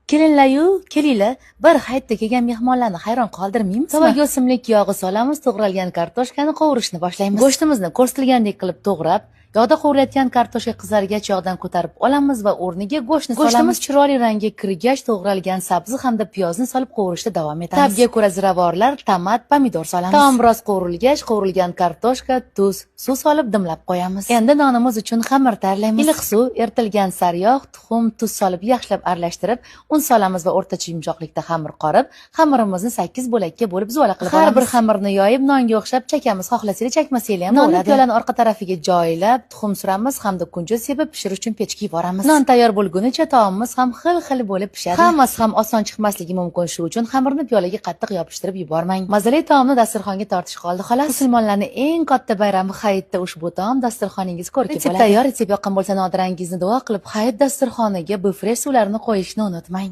Kelinlar-yu, kelinglar, bir hayitda kelgan mehmonlarni hayron qoldirmaymizmi? Tovaga o'simlik yog'i solamiz, to'g'ralgan kartoshkani qovurishni boshlaymiz. Go'shtimizni ko'rsatilgandek qilib to'g'rab, yog'da qovurilayotgan kartoshka qizargach yog'dan ko'tarib olamiz va o'rniga go'shtni solamiz. Go'shtimiz chiroyli rangga kirgach, to'g'ralgan sabzi hamda piyozni solib qovurishda davom etamiz. Ta'bga ko'ra ziravorlar, tomat, pomidor solamiz. Taom biroz qovurilgach, qovurilgan kartoshka, tuz, suv solib dimlab qo'yamiz. Endi nonimiz uchun xamir tayyorlaymiz. Iliq suv, eritilgan sariyog', tuxum, tuz solib yaxshilab aralashtirib, un solamiz va o'rtacha yumshoqlikda xamir qorib, xamirimizni 8 bo'lakka bo'lib zuvala qilib olamiz. Har bir xamirni yoyib, nonga o'xshab chakamiz. Xohlasanglar chakmasanglar ham bo'ladi. Nonni piyolani orqa tarafiga joylab, tuxum suramiz hamda kunjut sepib pishirish uchun pechga yuboramiz. Non tayyor bo'lgunicha taomimiz ham xil-xil bo'lib pishadi. Hammasi ham oson chiqmasligi mumkin, shu uchun xamirni piyolaga qattiq yopishtirib yubormang. Mazali taomni dasturxonga tortish qoldi xolos. Musulmonlarning eng katta bayrami hayitda ushbu taom dasturxoningiz ko'rki bo'ladi. Retsept tayyor, retsept yoqqan bo'lsa nodirangizni duo qilib, hayit dasturxoniga bu fresh suvlarni qo'yishni unutmang.